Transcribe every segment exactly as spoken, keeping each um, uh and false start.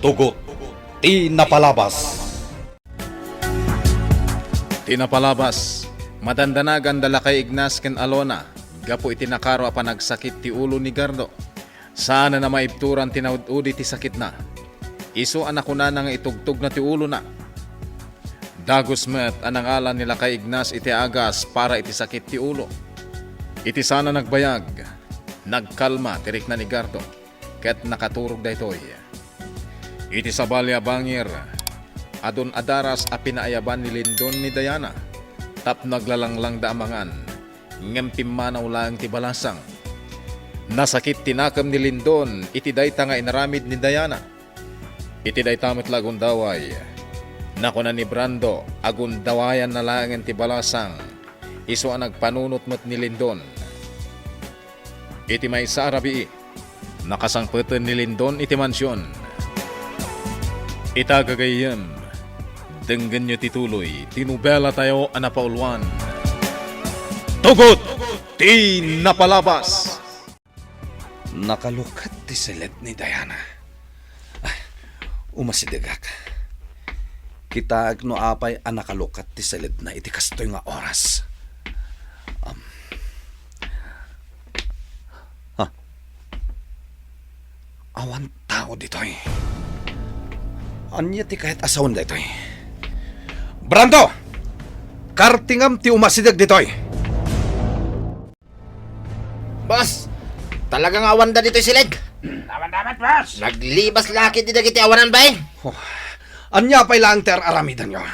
Tugot ti napalabas. Ti napalabas, madandanaganda Lakay Ignas ken Alona gapu iti nakaro a panagsakit ti ulo ni Gardo. Saan a maibturan ti naud-udi ti sakitna. Isu a nakunana nga itugtogna ti ulona. Dagus met a nangalan ni Lakay Ignas iti agas para iti sakit ti ulo. Iti saan a nagbayag, nagkalma ti rikna ni Gardo ket nakaturog daytoy. Iti sabali a bangir, adun a daras a pinaayaban ni Lindon ni Diana tapno aglalanglangda a mangan, ngem pimmanaw laeng ti balasang. Nasakit ti nakem ni Lindon iti dayta nga inaramid ni Diana. Iti dayta met la a gundaway, nakuna ni Brando a gundawayanna laengen ti balasang, isu a nagpanunot met ni Lindon. Iti maysa a rabii, nakasangpeten ni Lindon iti mansion. Ita gagayyem, denggenyo ti tuloy ti nobelatayo a napauluan, Tugot ti Napalabas. Nakalukat ti siled ni Diana. Ay, umasidegak. Kitaek no apay a nakalukat ti siledna iti kastoy nga oras. Um, ha? Awan tao ditoy. Ania ti kayat a sawen daytoy? Brando! Kartingam ti umasideg ditoy! Boss, talaga nga awanda ditoy siled. Awan dapat, boss. Naglibas la ketdi dagiti awanan, bay. Oh, ania pay laeng ti ar-aramidanyo?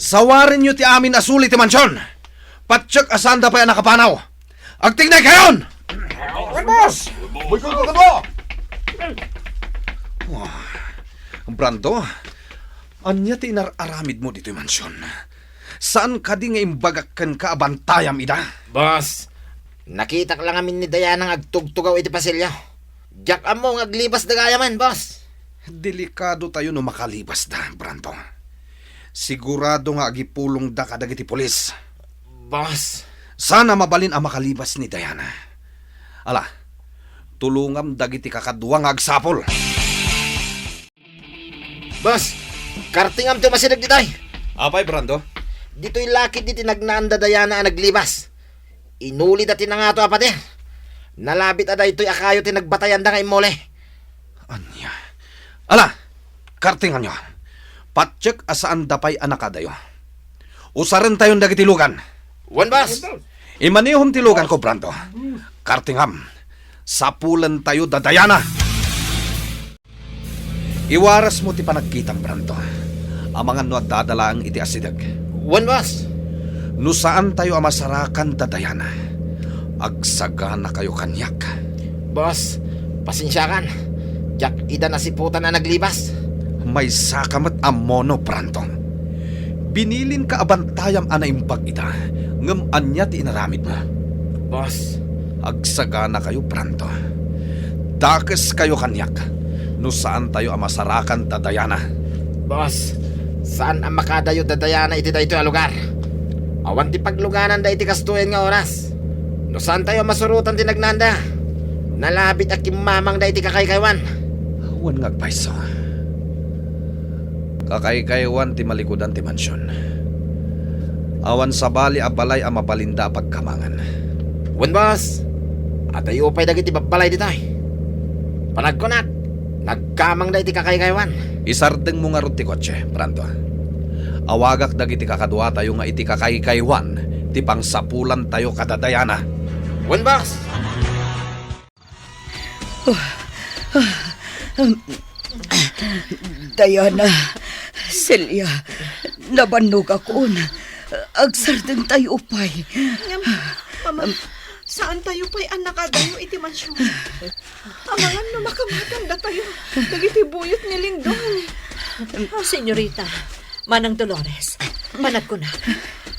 Sawarenyo ti amin a suli ti mansion. Patiek a saanda pay a nakapanaw. Agtignaykayon! Awan, boss. Boy, boy, boy, boy. Wah, Brando, ania ti inar-aramidmo ditoy mansion? Saan kadi nga imbagak kenka a bantayam ida? Boss, nakitak la ngamin ni Diana nga agtugtugaw iti pasilyo. Diak ammo nga aglibasda gayamen, boss. Delikadotayo no makalibasda, Brando. Sigurado nga agipulongda kadagiti pulis. Boss. Saan a mabalin a makalibas ni Diana. Ala, tulongam dagiti kakadua nga agsapul. Boss, kartingam ti umasideg ditoy. Apay, Brando? Ditoy la ketdi ti nagnaan da Diana a naglibas. Inulida ti nangato a pader. Nalabit a daytoy a kayo ti nagbatayanda nga immuli. Ania? Ala, kartinganyo. Patiek a saanda pay a nakadayo. Usarentayon dagiti lugan. Wen, boss. Imanihom ti luganko, Brando. Kartingam, sapulentayo da Diana. Iwarasmo ti panagkitam, Brando. Amangan no addada laeng iti asideg. Wen, boss. No saantayo a masarakan da Diana, agsaganakayo kaniak. Boss, pasensiakan. Diak ida nasiputan a naglibas. Maysaka met a mono, Brando. Binilinka a bantayam a naimbag ida, ngem ania ti inaramidmo? Boss. Agsaganakayo, Brando. Dakeskayo kaniak no saantayo a masarakan da Diana. Boss, saan a makadayo da Diana iti daytoy a lugar. Awan ti paglugananda iti kastoyen nga oras. No saantayo a masurotan ti nagnanda, nalabit a kimmamangda iti kakaykaywan. Wen nga agpayso. Kakaykaywan ti malikudan ti mansion. Awan sabali a balay a mabalinda a pagkamangan. Wen, boss. Adayo pay dagiti babbalay ditoy. Panagkunak, nagkamangda iti kakaykaywan. Isardengmo ngarud ti kotse, Brando. Awagak dagiti kakaduatayo nga iti kakaykaywan ti pangsapulantayo kada Diana. Wen, boss. Diana, Celia, nabannogakon. Agsardengtayo pay. Ngem, Mama, saantayo pay a nakadayo iti mansion. Amangan no makamatandatayo dagiti buyot ni Lindon. Señorita, Manang Dolores, panagkunak,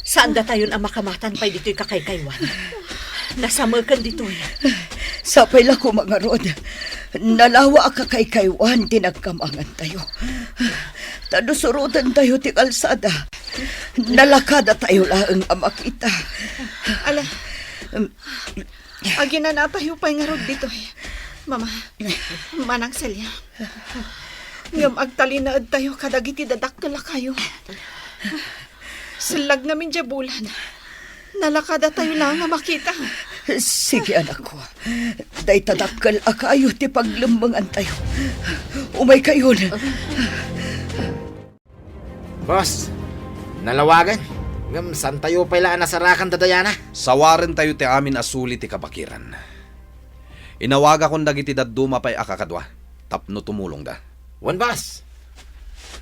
saandatayon a makamatan pay ditoy kakaykaywan. Nasameken ditoy. Sapay la koma ngarud, nalawa a kakaykaywan ti nagkamangantayo. Ta no surotentayo ti kalsada, nalakadatayo laeng a makita. Ala, aginanatayo pay ngarud ditoy, Mama, Manang Celia. Ngem agtalinaedtayo kadagiti dadakkel a kayo. Sellag ngamin diay bulan, nalakadatayo la nga makita. Sige, anakko. Dayta dakkel a kayo ti paglemmengantayo. Umaykayon. Boss, nalawagen. Ngem saantayo pay la a nasarakan da Diana? Sawarentayo ti amin a suli ti kabakiran. Inawagakon dagiti dadduma pay a kakadua tapno tumulongda. Wen, boss.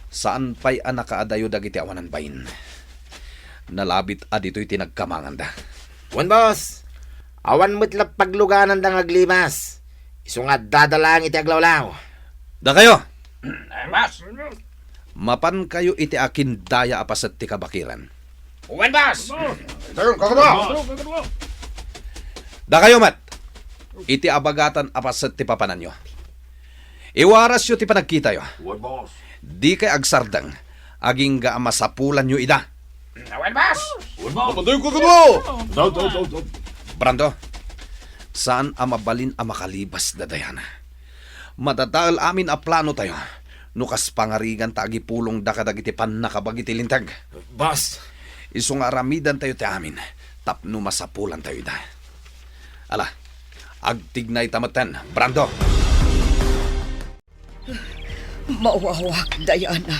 Saan pay a nakaadayo dagiti awanan bain. Nalabit a ditoy ti nagkamanganda. Wen, boss. Awan met la paglugananda nga aglimas. Isu nga addada laeng iti aglawlaw. Dakayo! Ay, boss. Mapankayo iti akindaya a paset ti kabakiran. Wen, boss. Dakayo, kakadua. Dakayo met, iti abagatan a paset ti papananyo. Iwarasyo ti panagkitayo. Wen, boss. Dikay agsardeng, agingga a masapulanyo ida. Wen, boss. Wen, boss. Mapankayo, kakadua. Daw, daw, daw, daw. Brando, saan a mabalin a makalibas da Diana. Madadael amin a planotayo no kas pangarigan ta agipulongda kadagiti pannakabag iti linteg. Boss. Isu nga aramidantayo ti amin tapno masapulantayo ida. Ala, agtignayta metten, Brando. Mawawak, Diana.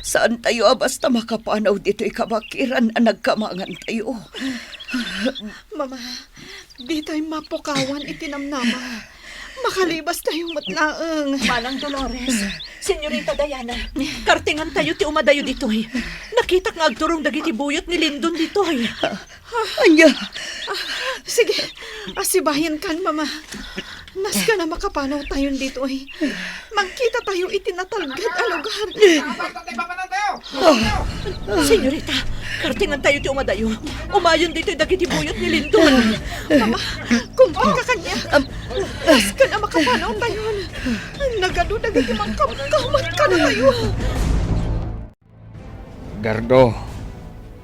Saantayo a basta makapanaw ditoy kabakiran a nagkamangantayo. Mama, ditoy mapukawan iti namnama. Makalibastayo met laeng. Manang Dolores, Senyorita Diana, kartengantayo ti umadayo ditoy. Nakitak nga agturong dagiti buyot ni Lindon ditoy. Ania? Ah, sige, asibayenkan, Mama. Nasken a makapanawtayon ditoy. Mangkitatayo iti natalged a lugar. Senyorita, kartengantayo ti umadayo. Umayon ditoy dagiti buyot ni Lindon. Mama, kumpaka kaniak. Nasken a makapanawtayon. Nagadu dagiti mangkamkamat kadatayo. Gardo,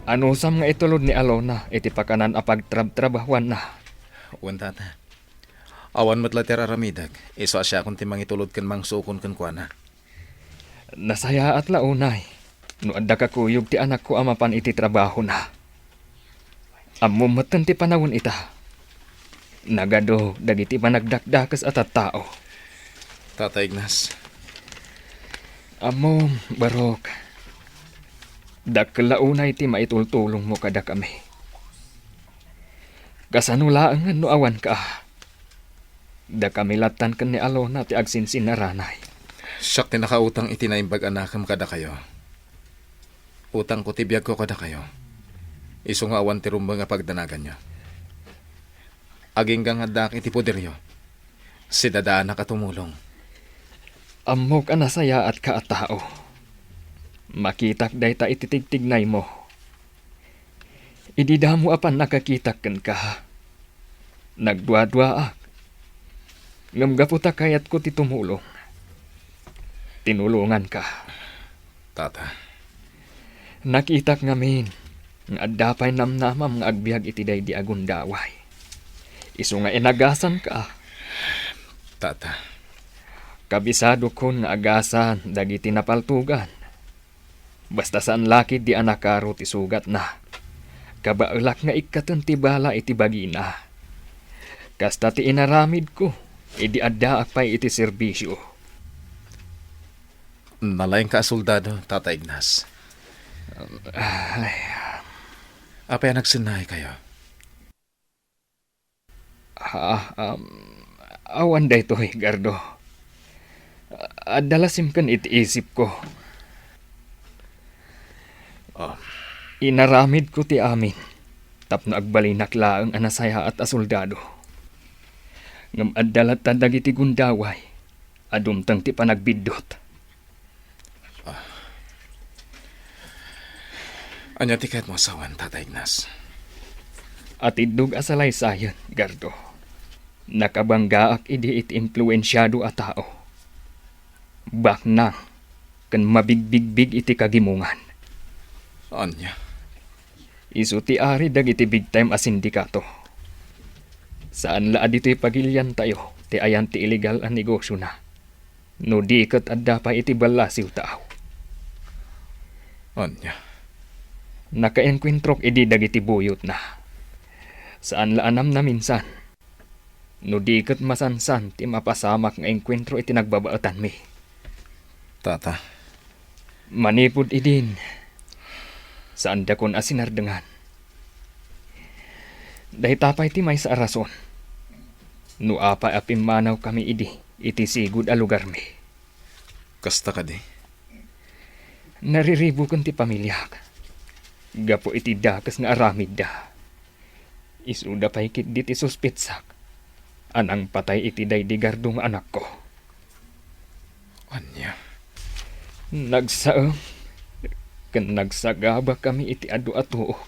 anusam nga itulod ni Alona iti pakanan a pagtrabtrabahuanna? Wen, Tata. Awan met la ti ar-aramidek, isu a siakon ti mangitulod ken mangsukon kenkuana. Nasayaat la unay no adda kakuyog ti anakko a mapan iti trabahona. Ammom metten ti panawen ita. Nagadu dagiti panagdakdakes a tattao. Tata Ignas. Ammom, Barok. Dakkel la unay ti maitultulongmo kadakami. Kasano laengen no awanka? Dakami lattan ken ni Alona ti agsinsinaranay. Siak ti nakautang iti naimbag a nakem kadakayo. Utangko ti biagko kadakayo. Isu nga awan ti rumbeng a pagdanaganyo. Agingga nga addaak iti poderyo, sidadaanak a tumulong. Ammok a nasayaatka a tao. Makitak dayta iti tigtignaymo. Idi damo a pannakakitak kenka, nagduaduaak. Ngem gapu ta kayatko ti tumulong, tinulonganka. Tata. Nakitak ngamin nga adda pay namnamam nga agbiag iti daydi a gundaway. Isu nga inagasanka. Tata. Kabisadokon nga agasan dagiti napaltogan. Basta saan la ketdi a nakaro ti sugatna. Kabaelak nga ikkaten ti bala iti bagina. Kasta ti inaramidko idi addaak pay iti serbisio. Nalaingka a soldado, Tata Ignas. Ay. Apay a nagsennaaykayo? Ah, um, awan daytoy, Gardo. Adda la simken iti isipko. Ah. Inaramidko ti amin tapno agbalinak laeng a nasayaat a soldado. Ngem adda latta dagiti gundaway a dumteng ti panagbiddut. Ah. Ania ti kayatmo a sawen, Tata Ignas? Atiddog a salaysayen, Gardo. Nakabanggaak idi iti impluensiado a tao. Baknang ken mabigbigbig iti kagimongan. Ania? Isu ti ari dagiti big time a sindikato. Saan la a ditoy pagiliantayo ti ayan ti illegal a negosiona. No di ket adda pay iti ballasiw tao. Ania? Nakaengkuentrok idi dagiti buyotna. Saan la a namnaminsan. No di ket masansan ti mapasamak nga engkuentro iti nagbabaetanmi. Tata. Manipud idin, saandakon a sinardengan. Dayta pay ti maysa a rason no apay a pimmanawkami idi iti sigud a lugarmi. Kasta kadi? Nariribuken ti pamiliak gapu iti dakes nga aramidda. Isuda pay ketdi ti suspetsak a nangpatay iti daydi Gardo nga anakko. Ania? Nagsaem ken nagsagabakami iti adu a tuok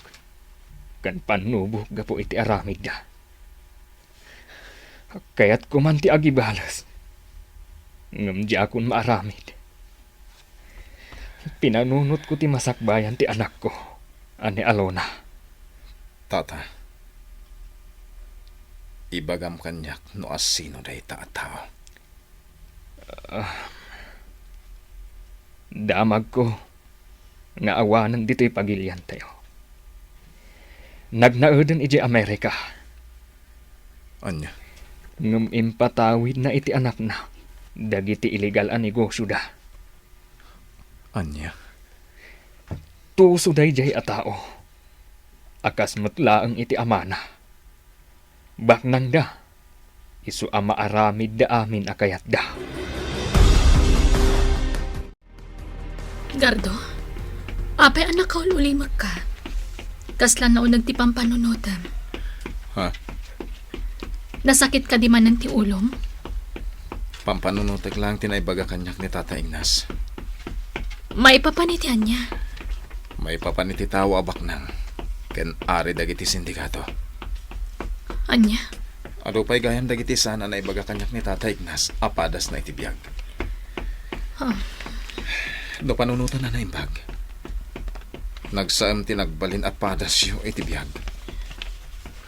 ken pannubok gapu iti aramidda. Kayatko man ti agibales, ngem diakon maaramid. Pinanunotko ti masakbayan ti anakko a ni Alona. Tata, ibagam kaniak no asino dayta a tao. Ah, damagko nga awanen ditoy pagiliantayo. Nagnaeden idiay Amerika. Ania? Ngem impatawidna iti anakna dagiti illegal a negosioda. Ania? Tuso daydiay a tao a kas met laeng iti amana. Baknangda, isu a maaramidda amin a kayatda. Gardo, apay a nakaul-ulimekka? Kasla nauneg ti pampanunotem. Ha? Nasakit kadi manen ti ulom? Pampanunotek lang ti naibaga kaniak ni Tata Ignas. Maipapan iti ania? Maipapan iti tao a baknang ken ari dagiti sindikato. Ania? Adu pay gayam dagiti saan a naibaga kaniak ni Tata Ignas a padasna iti biag. Ah. No panunotan a naimbag, nagsaem ti nagbalin a padasyo iti biag.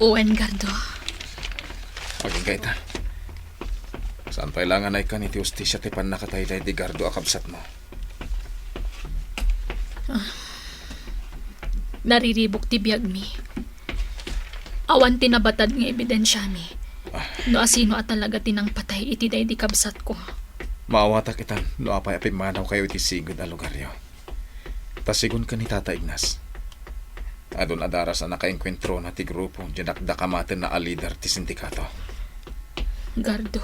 Wen, Gardo. Agingga ita. Saan pay la nga naikkan iti hustisia ti pannakatay daydi Gardo a kabsatmo. Ah. Nariribuk ti biagmi. Awan ti nabatad nga ebidensiami. Ah. No asino a talaga ti nangpatay iti daydi kabsatko. Maawatak itan no apay a pimmanawkayo iti sigud a lugaryo. Ta sigun ken ni Tata Ignas, adun a daras a nakaengkuentrona ti grupo diay dakdakamatenna a lider ti sindikato. Gardo.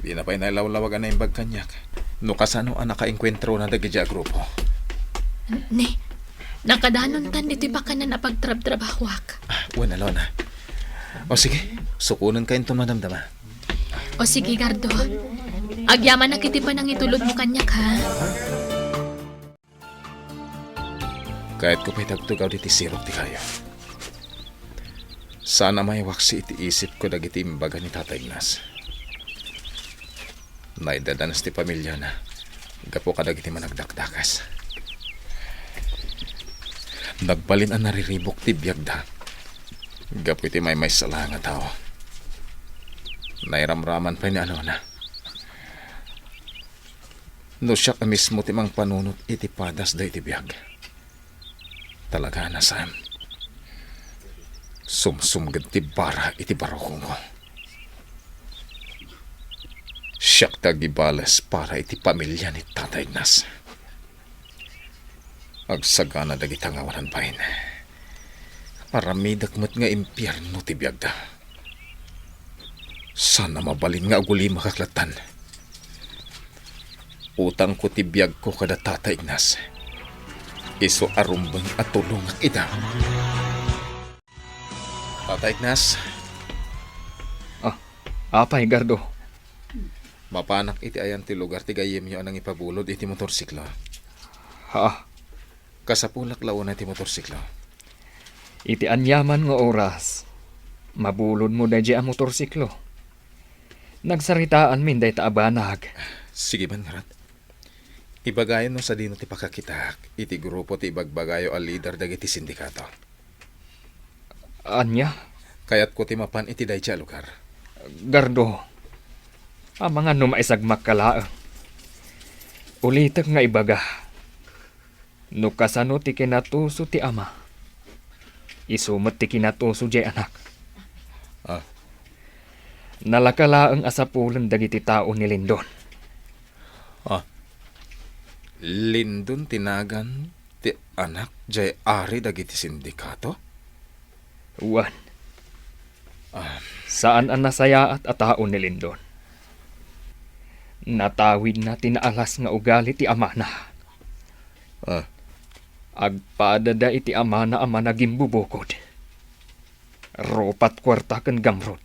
Dina pay nailawlawag a naimbag kaniak no kasano a nakaengkuentrona dagidiay a grupo. Ni, nakadanontan ditoy bakanan a pagtrabtrabahoak. Ah, wen, Alona. O sige, sukonenka inton madamdama. O sige, Gardo. Agyamanak iti panangitulodmo kaniak, ha? Kayatko pay ti agtugaw ditoy sirok ti kayo. Saan a maiwaksi iti isipko dagiti imbaga ni Tata Ignas. Naidadanes ti pamiliana gapu kadagiti managdakdakes. Nagbalin a nariribuk ti biagda gapu iti maymaysa laeng a tao. Nairamraman pay ni Alona. No siak a mismo ti mangpanunot iti padasda iti biag, talaga a nasaan. Sumsumged ti bara iti barukongko. Siak ti agibales para iti pamilia ni Tata Ignas. Agsagana dagita nga awanan bain. Aramidek met nga impierno ti biagda. Saan a mabalin nga agulimakak lattan. Utangko ti biagko kada Tata Ignas. Isu a rumbeng a tulongak ida. Tata Ignas. Ah, apay, Gardo? Mapanak iti ayan ti lugar ti gayyemyo a nangipabulod iti motorsiklo. Ha? Kasapulak la unay ti motorsiklo. Iti aniaman nga oras, mabulodmo daydiay a motorsiklo. Nagsaritaanmin dayta a banag. Sige man, ngarud. Ibagayo no sadino ti pakakitaak iti grupo ti ibagbagayo a lider dagiti sindikato. Ania? Kayatko ti mapan iti daydiay a lugar. Gardo, amangan no maisagmakka laeng. Ulitek nga ibaga, no kasano ti kinatuso ti ama, isu met ti kinatuso diay anak. Ah. Nalaka laeng a sapulen dagiti tao ni Lindon. Ah. Lindon ti nagan ti anak diay ari dagiti sindikato? Wen. Ah. Saan a nasayaat a tao ni Lindon. Natawidna ti naalas nga ugali ti amana. Ah. Agpadada iti amana a managimbubukod. Rupat kuarta ken gamrud.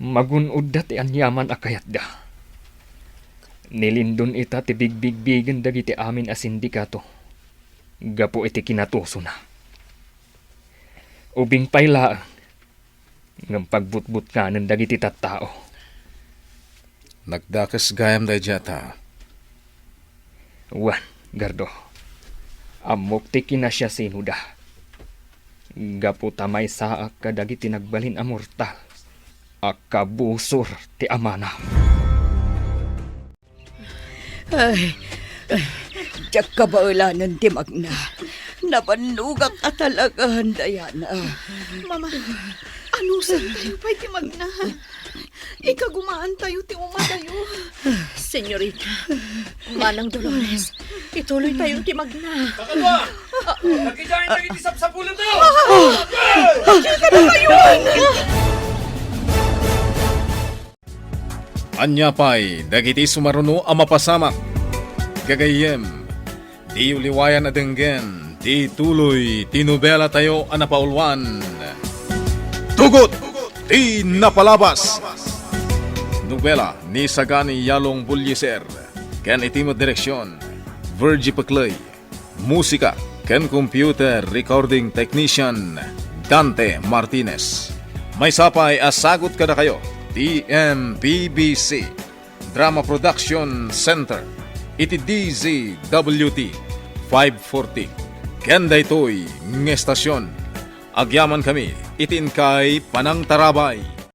Magun-odda ti aniaman a kayatda. Ni Lindon ita ti bigbigbigen dagiti amin a sindikato gapu iti kinatusona. Ubing pay laeng, ngem pagbutbutnganen dagiti tattao. Nagdakes gayam daydiay a tao. Wen, Gardo, ammok ti kinasiasinoda. Gapu ta maysaak kadagiti nagbalin a mortal a kabusor ti amana. Ay, ay, diak kabaelanen ti magna. Nabannogak a talagan, Diana. Mama, anusentayo pay ti magna. Ikagumaantayo ti umatayo. Senyorita, Manang Dolores, ituloytayo ti magna. Kakadua! Nakijain tayo ti sapsapulentayo! Ania pay dagiti sumaruno a mapasamak? Gagayyem, diyo liwayan a denggen ti tuloy ti nobelatayo a napauluan, Tugot ti Napalabas. Nobela ni Sagani Yalong Bullieser ken iti met direksion, Virgie Pecley. Musika ken computer recording technician, Dante Martinez. Maysa pay a sagut kadakayo ti M P B C Drama Production Center iti D Z W T five forty ken daytoy nga estasion. Agyamankami iti inkay panangtarabay.